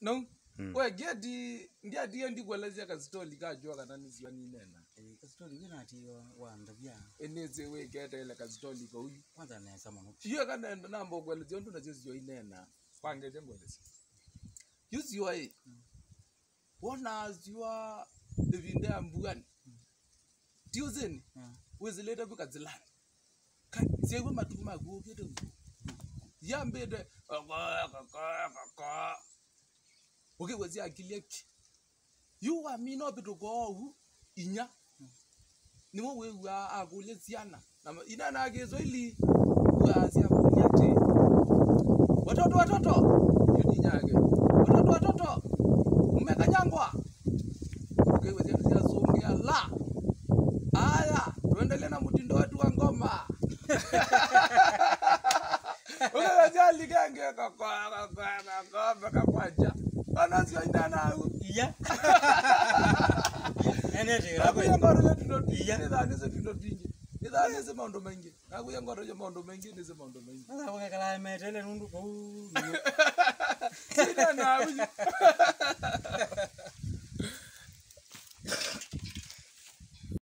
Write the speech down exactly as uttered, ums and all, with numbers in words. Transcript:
No. Mm. We, ngeti, ndiatie ndikuelezya kasitoli kajua kana nĩsio ninena. Eh, kasitoli wĩ natiwa wa ndavya. Enese we ketele kasitoli kauyu. Kwanza nesa mũno. Iyo kana namba kuelezya ũndũ nasyo sio inena. Kwa ngete ngwelezya. Yu sio ĩ. Mm. Wona sio ĩvinda ya mbuani. Mm. Ti ũsĩnĩ. Mm. Wĩsĩlĩte vu katsilani. Ka-, syaĩw'a matuku maku ũkĩte ũu. Yambĩte, koko, koko, koko. Ũkĩw'a syakilyeki. Yu wamina ũvĩtũka oou, inya. Nĩwe wĩw'aa akũlya syana. Na ma-, inena Kĩswaili, wĩw'aa syakũlya atĩ, "Watoto, watoto!" Yu nĩ inyake. "Watoto, watoto! Mmekanyangwa!" Ũkĩw'a syana syasũngĩa, "La! Aya, tuendelee na mtindo wetu wa ngoma." Ũkĩw'a syalikenge, koko, koko, koko, mpaka kwanja. Ona sio inena au. Iya. Nene tira. Nakuya ngoro ya tundo twingi, iya, nĩthanĩsĩ tundo twingi. Nĩthanĩsĩ maũndũ maingĩ. Nakuya ngoro ya maũndũ maingĩ, nĩsĩ maũndũ maingĩ. Sasa ũkekala metele nũndũ kũu. Sina na uyu.